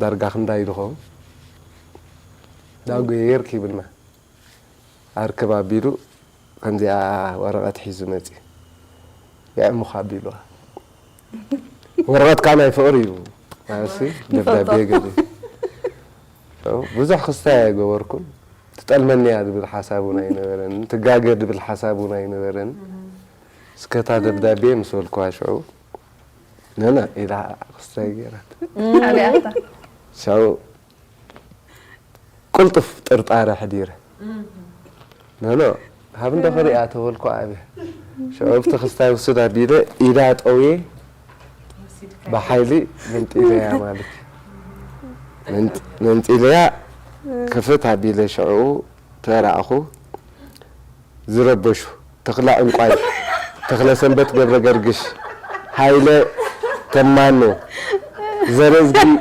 ዳርጋ ክንዳይ ድኸውን ዳጎየር ክብልና ኣርክብ ኣቢሉ ከምዚኣ ወረቐት ሒዙ መጺ የዕሙኻ ኣቢሉዋ። ወረቐት ከዓ ናይ ፍቕሪ እዩ ማለትሲ ደብዳቤ ገለ ብዙሕ ክስታይ ኣይገበርኩን። ትጠልመኒ እያ ዝብል ሓሳብ እውን ኣይነበረን። ትጋገ ዝብል ሓሳብ እውን ኣይነበረን። እስከታ ደብዳቤ ምስ በልኩዋ ሽዑ ነና ኢላ ክስታይ ገይራት ኣበያታ ሽዑ ቅልጡፍ ጥርጣረ ሕዲረ ነኖ ሃብ እንዶ ክሪኣ ተበልኩ ኣበ ሽዑ ኣብቲ ክስታይ ውስድ ኣቢለ ኢዳ ጠውየ ብሓይሊ መንጢለያ ማለት እዩ። መንጢለያ ክፍት ኣቢለ ሽዑ ተራእኹ ዝረበሹ ተኽለ ዕንቋይ፣ ተኽለ ሰንበት ገብረ ገርግሽ፣ ሃይለ ተማኖ፣ ዘረዝጊ